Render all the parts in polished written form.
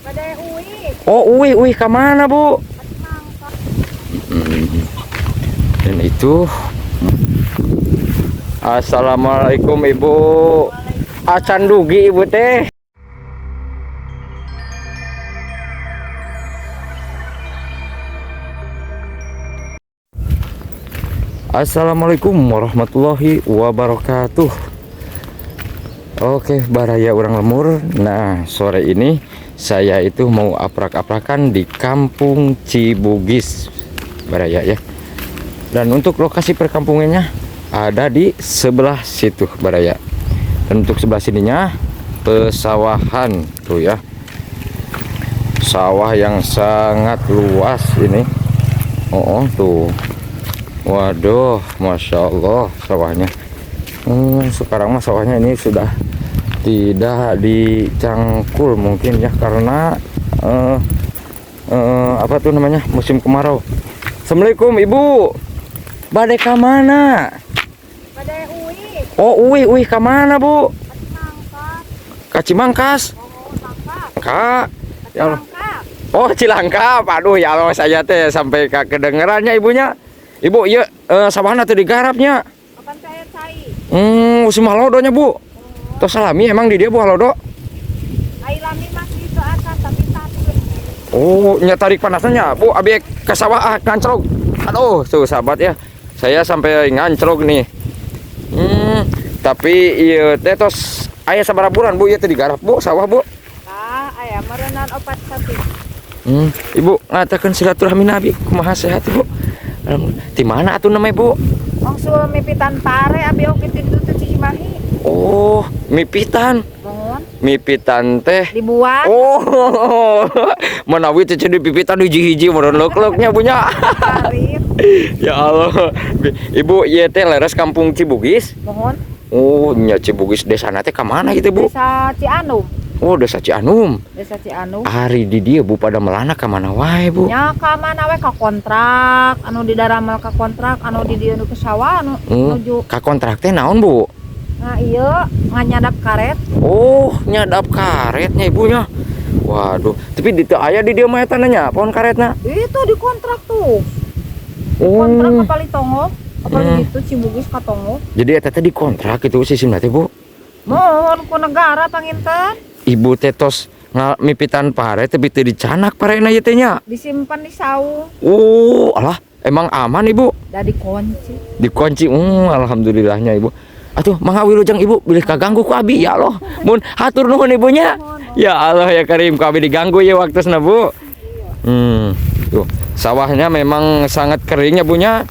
Bade uih. Oh, uih, uih ka mana, Bu? Dan itu. Assalamualaikum, Ibu. Acan dugi Ibu teh. Assalamualaikum warahmatullahi wabarakatuh. Oke, baraya urang lembur. Nah, sore ini saya itu mau aprak-aprakan di Kampung Cibugis, baraya ya. Dan untuk lokasi perkampungannya ada di sebelah situ, baraya. Dan untuk sebelah sininya pesawahan tuh ya. Sawah yang sangat luas ini. Oh, tuh. Waduh, masya Allah sawahnya. Sekarang mah sawahnya ini sudah tidak dicangkul mungkin ya, karena apa tuh namanya, musim kemarau. Assalamualaikum, Ibu. Bade ka mana? Bade uih. Oh, uih, uih ka mana, Bu? Mangkat. Ka Cimangkas. Oh, Langkap. Kak. Ya Allah. Langkap. Oh, Cilangkap. Aduh, ya Allah, saya teh sampai ke kedengerannya ibunya. Ibu, iya sawahna teh digarapnya. Kapan saya cai? Musim halodonya, Bu. Tos salami emang di dieu, Bu, halodo. Ai lami mah gitu atas tapi takut. Oh, nya tarik panasnya, Bu. Abi ke sawah ah, ngancrog. Aduh, tuh sahabat ya. Saya sampai ngancrog nih. Tapi ieu teh tos aya sabaraha bulan, Bu, ieu teh digarap, Bu, sawah, Bu? Tah, aya meureunan 4 sasih. Ibu ngatakan silaturahmi Nabi, kumaha sehat, Ibu? Alhamdulillah. Di mana atuh namanya, Bu? Wangsul mipitan pare abi oge ti ditu teh Cimahi. Oh, mipitan. Mohon Mipitan teh. Dibuat. Oh, menawi teh di pipitan hiji-hiji meureun leuk-leuknya punya. Tarif. Ya Allah. Ibu, ieu teh leres Kampung Cibugis? Mohon. Oh, nya Cibugis desana teh ka mana gitu, Bu? Desa Cianum. Oh, Desa Cianum. Desa Cianum. Ari di dieu, Bu, pada melana ka mana wae, Bu? Nya ka mana we, ka kontrak, anu di daramel ka kontrak, anu di dieu nu ke sawah, anu nuju. Ka kontrak teh naon, Bu? Nah, iya nganyadap karet. Oh, nyadap karetnya ibunya. Waduh, tapi di teu aya di dieu mah eta nya pohon karetna. Itu di kontrak tuh. Oh. Kontrak ke Palitongo, apa gitu Cibugis ka Tongo. Jadi eta teh dikontrak gitu sistemna teh, Bu? Mohon ku negara panginten. Ibu teh tos mipitan pare tapi teu dicanak parena ieu teh nya. Disimpan di saung. Oh, alah, emang aman, Ibu? Da dikunci. Dikunci. Alhamdulillahnya, Ibu. Atuh, mangga wilujeng Ibu, bilih kaganggu ku abi ya Allah. Mun hatur nuhun ibunya. Ya Allah ya Karim, ku abi diganggu ya waktosna, Bu. Tuh, sawahnya memang sangat kering ya, Bunya.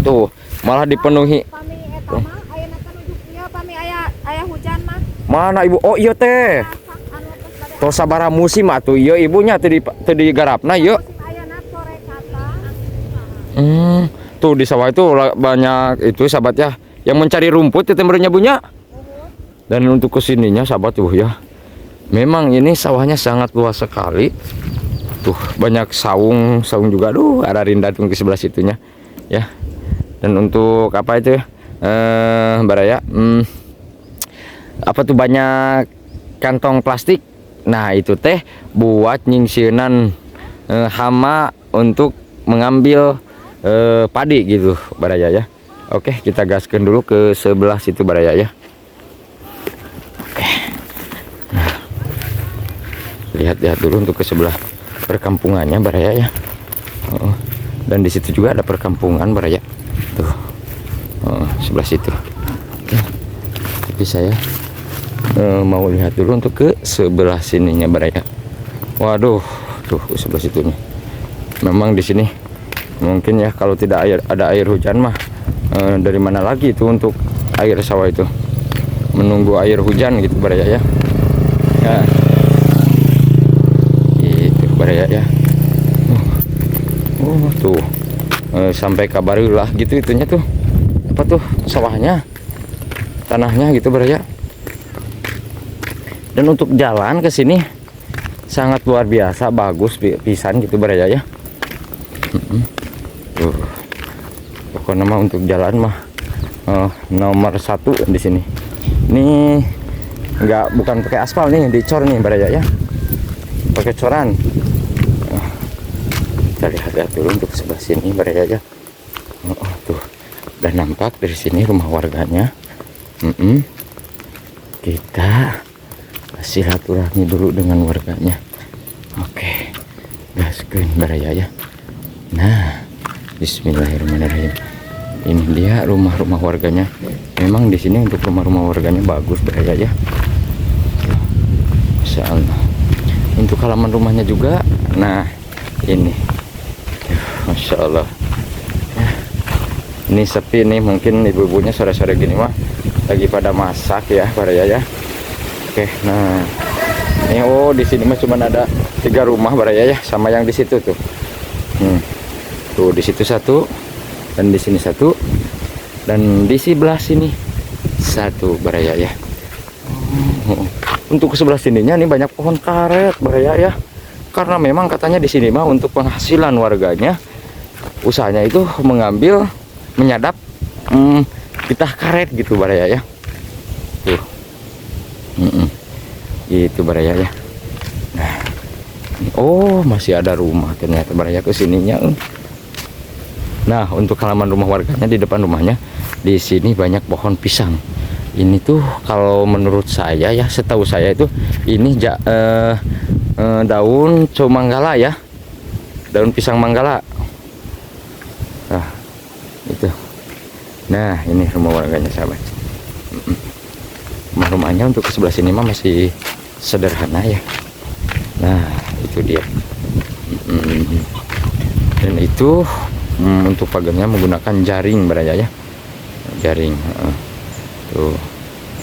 Tuh, malah dipenuhi. Pami eta mah ayeuna teh nuju ieu pami aya aya hujan mah. Mana, Ibu? Oh, iya teh. Sak anu tos bade Tos sabaraha musim atuh ieu ibunya teu di teu digarapna ieu. Musim ayeuna sore kata. Tuh di sawah itu banyak itu sahabat ya yang mencari rumput itu merenya bunya. Dan untuk kesininya sahabat tuh ya, memang ini sawahnya sangat luas sekali. Tuh banyak saung, saung juga. Aduh, ada rinda tuh ke sebelah situnya, ya. Dan untuk apa itu ya? Baraya, apa tuh banyak kantong plastik. Nah, itu teh buat nyingsieunan hama untuk mengambil padi gitu, baraya ya. Oke, kita gaskan dulu ke sebelah situ, baraya ya. Oke. Nah, lihat-lihat dulu untuk ke sebelah perkampungannya, baraya ya. Oh, dan di situ juga ada perkampungan, baraya. Tuh. Oh, sebelah situ. Oke. Tapi saya mau lihat dulu untuk ke sebelah sininya, baraya. Waduh, tuh ke sebelah situnya. Memang di sini mungkin ya kalau tidak air ada air hujan mah dari mana lagi itu untuk air sawah itu, menunggu air hujan gitu, baraya ya. Ya. Gitu, baraya ya. Oh, tuh. Sampai kabarulah gitu itunya tuh. Apa tuh sawahnya? Tanahnya gitu, baraya. Dan untuk jalan ke sini sangat luar biasa bagus pisan gitu, baraya ya. Tuh. Pokoknya mah untuk jalan mah nomor 1 di sini. Ini nggak, bukan pakai aspal nih, dicor nih, baraya ya. Pakai Kakecoran. Nah, kita lihat-lihat dulu untuk sebelah sini, baraya ya. Oh, tuh udah nampak dari sini rumah warganya. Kita silaturahmi dulu dengan warganya. Oke, gaskeun, baraya ya. Nah, bismillahirrahmanirrahim. Ini dia rumah-rumah warganya. Memang di sini untuk rumah-rumah warganya bagus, baraya ya. Masya Allah. Untuk halaman rumahnya juga. Nah, ini. Masya Allah. Ya. Ini sepi nih, mungkin ibu-ibunya sore-sore gini mah lagi pada masak ya, baraya ya. Oke, nah. Ini, oh, di sini mah cuma ada tiga rumah, baraya ya, sama yang di situ tuh. Tuh di situ satu dan di sini satu dan di sebelah sini satu, baraya ya. Oh, untuk ke sebelah sininya nih banyak pohon karet, baraya ya. Karena memang katanya di sini mah untuk penghasilan warganya usahanya itu mengambil, menyadap getah karet gitu, baraya ya. Tuh. Gitu, baraya ya. Nah, oh, masih ada rumah ternyata, baraya, ke sininya. Nah, untuk halaman rumah warganya, di depan rumahnya di sini banyak pohon pisang. Ini tuh kalau menurut saya ya, setahu saya itu ini daun manggala ya. Daun pisang manggala. Nah, itu. Nah, ini rumah warganya, sahabat. Rumah-rumahnya untuk ke sebelah sini mah masih sederhana ya. Nah, itu dia. Dan itu untuk pagarnya menggunakan jaring, baraya ya. Jaring. Heeh. Tuh.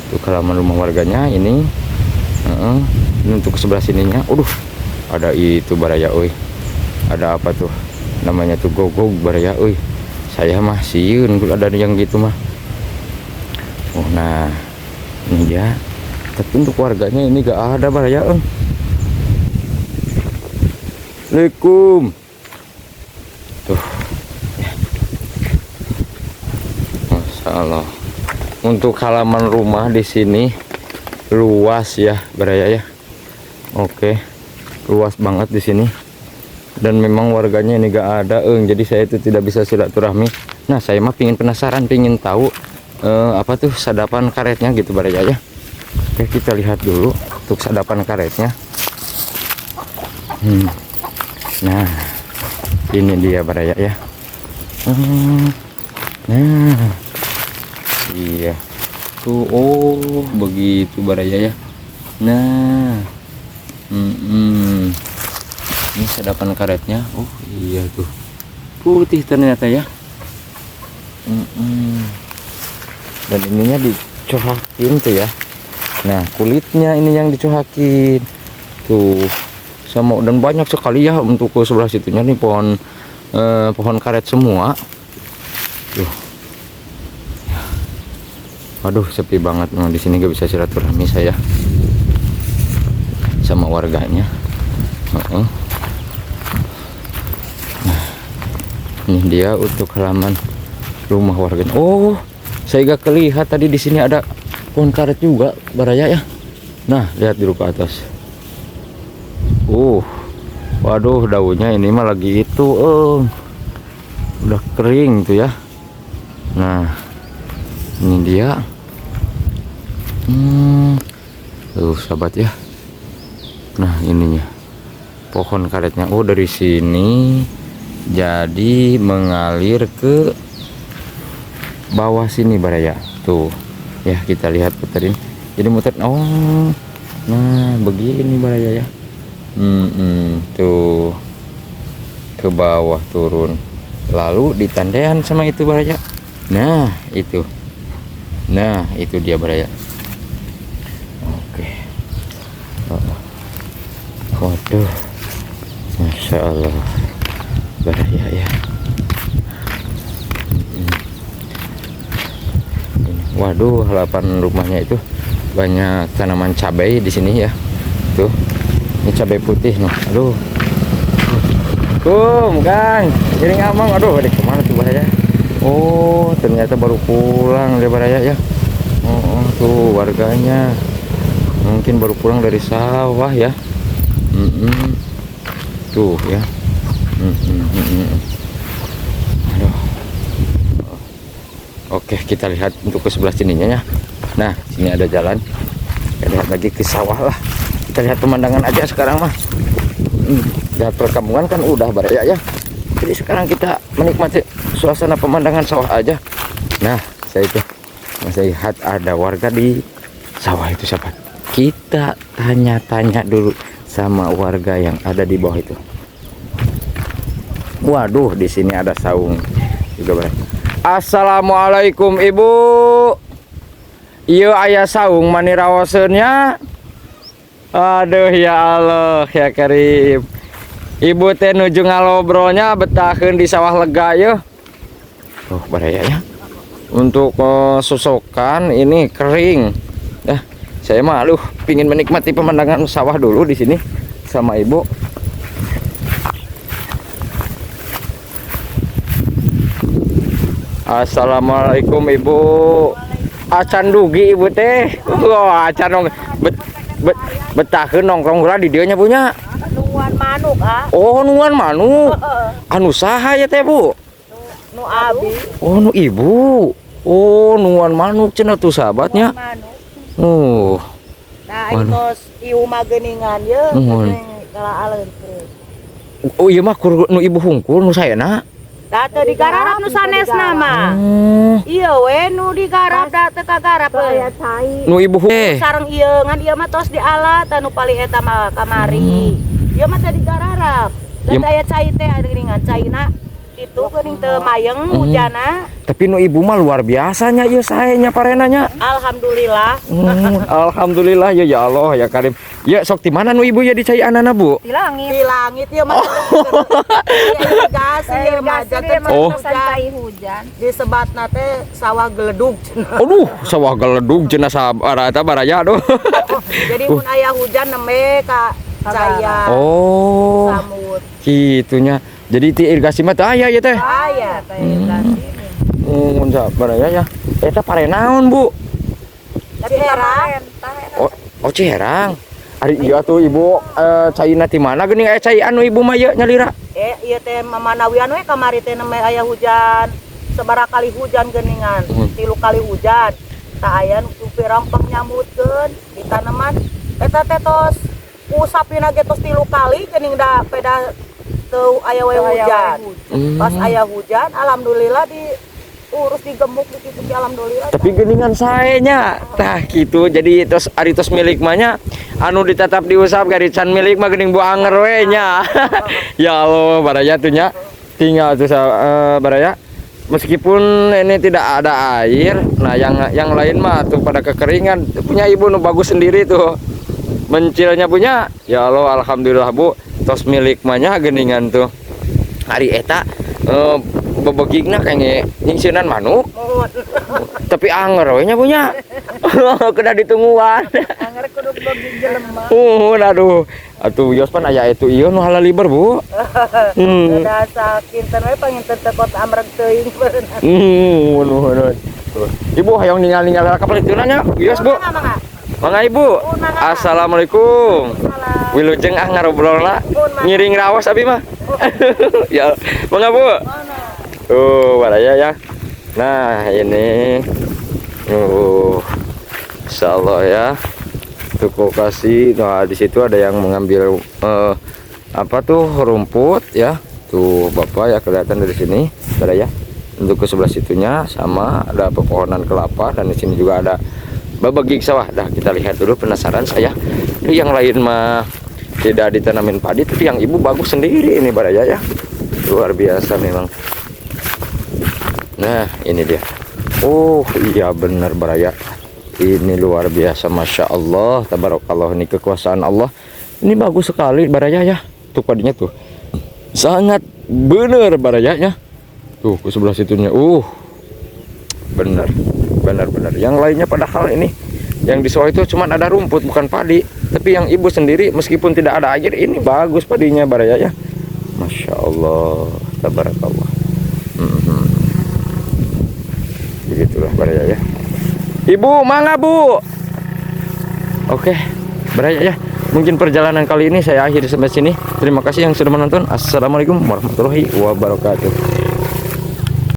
Tuh halaman rumah warganya ini. Heeh. Ini untuk ke sebelah sininya. Aduh, ada itu, baraya euy. Ada apa tuh? Namanya tuh gogog, baraya euy. Saya mah sieun ada yang gitu mah. Oh, nah. Ini dia. Tapi untuk warganya ini gak ada, baraya euy. Assalamualaikum. Tuh. Ya. Masya Allah. Untuk halaman rumah di sini luas ya, baraya ya. Oke. Luas banget di sini. Dan memang warganya ini gak ada, eng. Jadi saya itu tidak bisa silaturahmi. Nah, saya mah pingin penasaran, pingin tahu apa tuh sadapan karetnya gitu, baraya ya. Oke, kita lihat dulu untuk sadapan karetnya. Nah, ini dia, baraya ya. Nah, iya. Tuh, oh, begitu, baraya ya. Nah, Ini sadapan karetnya. Oh iya tuh, putih ternyata ya. Dan ininya dicohakin tuh ya. Nah, kulitnya ini yang dicohakin tuh sama, dan banyak sekali ya untuk ke sebelah situnya nih pohon pohon karet semua tuh. Waduh, sepi banget. Nah, di sini gak bisa silaturahmi saya sama warganya. Heeh. Nah, ini dia untuk halaman rumah warganya. Oh, saya gak kelihat tadi di sini ada pohon karet juga, baraya ya. Nah, lihat dulu ke atas. Waduh, daunnya ini mah lagi itu, udah kering tuh ya. Nah, ini dia. Tuh, sahabat ya. Nah, ininya pohon karetnya. Oh, dari sini jadi mengalir ke bawah sini, baraya. Tuh, ya, kita lihat puterin. Jadi muter. Oh, nah, begini, baraya ya. Tuh ke bawah turun. Lalu ditandean sama itu, baraya. Nah, itu. Nah, itu dia, baraya. Oke. Oh. Waduh. Masya Allah. Baraya ya. Ini. Waduh, halaman rumahnya itu banyak tanaman cabai di sini ya. Tuh. Ini cabai putih nih. Aduh. Kum, Kang. Ini ngamang. Aduh, ada kemana tuh, baraya? Oh, ternyata baru pulang dia, baraya ya. Oh, tuh warganya. Mungkin baru pulang dari sawah ya. Tuh ya. Aduh. Oke, kita lihat untuk ke sebelah sininya ya. Nah, sini ada jalan. Kita lihat lagi ke sawah lah. Kita lihat pemandangan aja sekarang mah. Lihat perkampungan kan udah, baraya ya. Jadi sekarang kita menikmati suasana pemandangan sawah aja. Nah, saya itu saya lihat ada warga di sawah itu, sahabat. Kita tanya-tanya dulu sama warga yang ada di bawah itu. Waduh, di sini ada saung juga, baraya. Assalamualaikum, Ibu. Iya, aya saung mani raoseun nya. Aduh, ya Allah ya Karim. Ibu teh nuju ngalobrolnya, betaheun di sawah lega ya. Oh, baraya ya. Untuk sosokan ini kering. Ya, saya mah aduh pingin menikmati pemandangan sawah dulu di sini sama Ibu. Assalamualaikum, Ibu. Acan dugi Ibu teh. Wah, acan nong bet, bet, betaheun nongkrong heula di dieu nya punya. Nungguan manuk, ah. Oh, nungguan manuk. Anu saha ya teh, Bu? Nu abi. Oh, nu Ibu. Oh, nungguan manuk cenah tuh, sahabatnya. Manuk. Oh, Nah, Waduh. tos ieu mah geuningan ye, Nuhun. geuning kalaaleun terus. Oh iya mah kur nu Ibu hungkul nu saena. Da teu digarap nu sanesna mah. Oh, Ieu we nu digarap, da teu kagarap euy. nu Ibu hungkul. Sareng ieu ngan ieu mah tos dialat anu paling eta mah kamari. Ieu mah teu digararap. Da Ieu- aya cai teh geuningan caina kitu geuning teu mayeng hujana. Tapi nu Ibu mah luar biasanya ieu saenya parenanya. Alhamdulillah. Alhamdulillah ya, ya Allah ya Karim. Ya sok di mana nu Ibu ya dicai anana, Bu? Di langit. Di langit ieu mah. Aya irigasi ieu mah janten Oh. hujan. Hujan. Disebatna teh sawah geledug cenah. Aduh, sawah geledug cenah sabar eta baraya aduh. Jadi mun aya hujan nembe ka caya Oh, samut. kitunya. Jadi ti irigasi mah teu aya ya teh. Aya teh irigasi. Sabar ya ya. Eta pare naon, Bu? Ciherang. Oh, oh Ciherang. Ari iya tuh Ibu caina ti mana geuning aya cai anu Ibu mah ieu nyalira? Eh ieu teh mamanawian we kamari teh nembe aya hujan. Sabaraha kali hujan geuningan? 3 kali hujan. Tak aya nu pirang pangnyamutkeun di tanaman. Eta teh tos usapina ge tos 3 kali geuning da peda teu aya we hujan. Pas aya hujan alhamdulillah diurus, digemuk di kitu ge alhamdulillah. Tapi geuningan saenya. Tah gitu. Jadi tos ari tos milik mah nya anu ditetap diusap gari can milik mah geuning bu anger we nya. Ya Allah, baraya tuh nya. Tinggal tuh baraya. Meskipun ini tidak ada air, nah yang lain mah tuh pada kekeringan. Punya Ibu nu bagus sendiri tuh. Mencilnya punya. Ya Allah, alhamdulillah Bu. Tos milik mah nya geuningan tuh. Ari eta bebegigna kayaknya nyingsieunan manuk. Mohon. Tapi anger we nya punya. Kena ditungguan. Anger kudu begi jelema. Aduh. Atuh wios pan aya itu ieu nu halaliber, Bu. Da sakinten we panginten teu kot amreg teuing beunang. Nuhun, nuhun. Tuh. Ibu hayang ningal-ningal ka palituna nya. Wios, Bu. Mangga, mangga. Mangga, Ibu. Mangga. Assalamualaikum. Salam. Wilujeng ah ngarobrolna. Mangga. Ngiring raos abi mah. Ya, mangga, Bu. Tuh, baraya ya. Nah, ini. Insyaallah ya. Tuh lokasi. Nah, di situ ada yang mengambil apa tuh rumput ya. Tuh Bapak ya kelihatan dari sini, baraya. Untuk ke sebelah situnya sama ada pepohonan kelapa dan di sini juga ada babagig sawah. Dah kita lihat dulu, penasaran saya. Ini yang lain mah tidak ditanamin padi, tapi yang Ibu bagus sendiri ini baraya ya. Luar biasa memang. Nah, ini dia. Oh iya benar baraya. Ini luar biasa, masya Allah, tabarakallah, ini kekuasaan Allah. Ini bagus sekali baraya ya. Tuh padinya tuh sangat benar baraya ya. Tuh ke sebelah situnya. Benar, benar, benar. Yang lainnya padahal ini yang di sawah itu cuma ada rumput bukan padi. Tapi yang Ibu sendiri meskipun tidak ada air ini bagus padinya baraya ya. Masya Allah, tabarakallah. Begitulah baraya ya. Ibu, mangga Bu. Oke, baraya ya. Mungkin perjalanan kali ini saya akhiri sampai sini. Terima kasih yang sudah menonton. Assalamualaikum warahmatullahi wabarakatuh.